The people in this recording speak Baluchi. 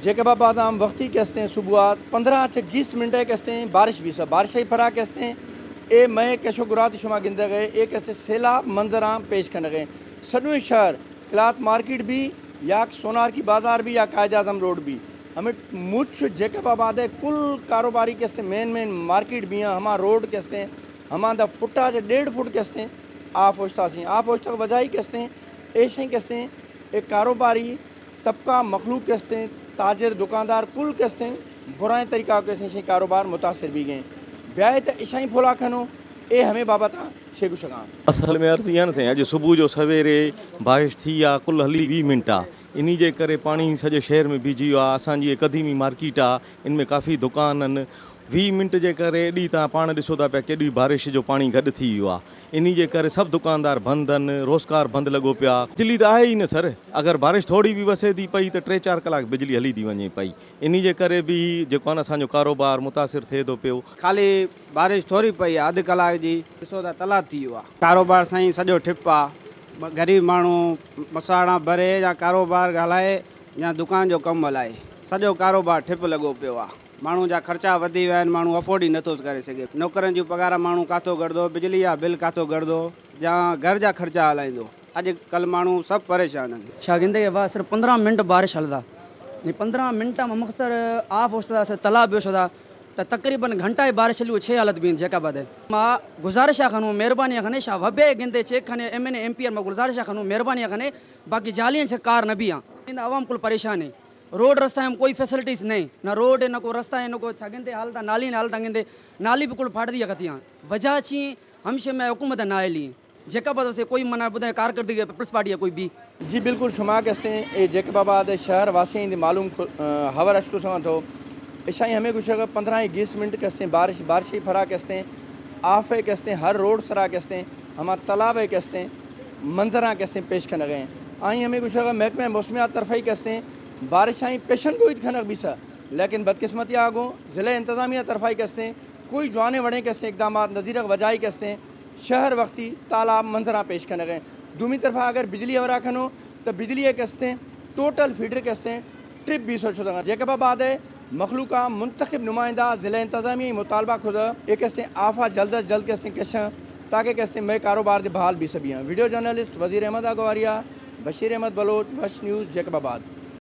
جیکب آباد ہم وقتی کہ استیں صبح پندرہ چہ گیس منٹ ءَ کہ استیں بارش بیثہ، بارش ءِ پھرا کہ استیں اے مئے کش ءُ گرات شما گندگ ءَ اے کہ استیں سیلاب منظراں پیش کنگ ءَ۔ سڈوئیں شہر کلاتھ مارکیٹ بی یا سونار کی بازار بی یا قائد اعظم روڈ بی، ہمے مچ جیکب آباد ءِ کل کاروباری کہ استیں مین مین مارکیٹ بی آں، ہما روڈ کہ استیں ہما دا فٹا چہ ڈیڑھ فٹ کہ استیں آف اوشتاسیں۔ آف اوشتگ وجہ ای کہ استیں ایشیں کہ استیں اے کاروباری طبقہ مخلوق کہ استیں، تاجر دکاندار کل کہ استیں برائیں طریقہ کہ استیں شیں کاروبار متاثر بیگیں۔ بیائے تہ اشائیں پھلا کھنو، اے ہمے بابت ءَ چے گوشگاں۔ اصل میں عرض یہ نہ تھے، اج صبح جو سویرے بارش تھی آ کل ہلی ویہہ منٹ آ، انہی جے کرے پانی سجے شہر میں بیجی آ۔ اساں جی ایک قدیمی مارکیٹ آ، ان میں کافی دکان ان۔ ویہہ منٹ جے کرے ایڈی تاں پاݨ ݙسو تھا پیا کیݙی بارش جو پاݨی گڈ تھی ویو آ، انہی جے کرے سب دکاندار بند ان، روزگار بند لڳو پیا۔ بجلی تاں آہے ئي نه سر، اگر بارش ٿوري به وسي ٿي پئي ته ٽي چار ڪلاڪ بجلي هلي ٿي وڃي پئي. انهي جي ڪري به جيڪو آهي نه اسان جو ڪاروبار متاثر ٿئي ٿو پيو. خالي بارش ٿوري پئي آهي، اڌ ڪلاڪ جي، ڏسو ته تلا ٿي ويو آهي. ڪاروبار سائين سڄو ٺپ آهي. غريب ماڻهو مساڙا ڀري يا ڪاروبار هلائي يا دڪان جو ڪم هلائي، سڄو ڪاروبار ٺپ لڳو پيو آهي. ماڻهو جا خرچا وڌي ويا آهن، ماڻهو افورڊ ئي نٿو ڪري سگهي. نوڪرن جون پگهارا ماڻهو ڪاٿو ڳڻندو، بجلي جا بل ڪاٿو ڳڻندو، يا گهر جا خرچا هلائيندو. اڄ ڪل ماڻهو سڀ پريشان آهن. شاگندي کي واهه صرف پندرهن منٽ بارش هلدا، ني پندرهن منٽ مان مختر آف اوشتدا، سر تالاب اوشتدا، ته تقريبن گهنٽا ئي بارش هلي، اهي حالت بين جيڪب آباد. مان گذارش آ کنون، مهرباني آ کنون، شا وبي گندي چيڪ کنون، ايم اين اي، ايم پي آر، مان گذارش آ کنون، مهرباني آ کنون، باقي جالين سي ڪار نه بيان. ان عوام ڪل پريشان آهي. روڊ رستا ۾ ڪوئي فيسلٽيز نئي، نه روڊ آهي، نه ڪو رستا آهي، نه ڪو ڇا گندي حالت آهي، نالين حالت آهي گندي، نالي به ڪل ڦاٽدي آهي ڪٿي آهي. وجه چي؟ همشه ۾ حڪومت نااهلي. جيڪب آباد واسطي ڪوئي معنيٰ ٻڌائي ڪارڪردگي پيپلز پارٽي آهي ڪوئي به. جي بلڪل، شما ڪستين اي جيڪب آباد شهر واسين دي معلوم ڪو-، ا، خبر اش ڪو سما ٿو. اشائي همي ڪو شڪ پندرهن ئي گيس منٽ ڪستين بارش، بارشي ڦرا ڪستين، آفي ڪستين، هر روڊ سرا ڪستين، هما تالابي ڪستين، منظران ڪستين پيش کنغين. آئي همي ڪو شڪ محڪمه موسميات طرفي ڪستين، بارشائي پيشن گوئي کنغ بيسا، ليڪن بدقسمتي آگو ضلع انتظاميه طرفي ڪستين، ڪوئي جوانين وڙين ڪستين اقدامات نظيرغ وجائي ڪستين. شهر وختي تالاب منظران پيش کنغين. دومي طرفا اگر بجلي هورا کنو، ته بجلي ڪستين، ٽوٽل فيڊر ڪستين، ٽرپ بي سو شدغان. جيڪب آباد مخلوقا منتخب نمائنده ضلع انتظاميه مطالبه کدا، اي ڪستين آفا جلد از جلد ڪستين ڪشن، تاڪه ڪستين مئي ڪاروبار دي بحال بي سبيان. ويڊيو جرنلسٽ وزير احمد آگواريا، بشير احمد بلوچ، وش نيوز، جيڪب آباد.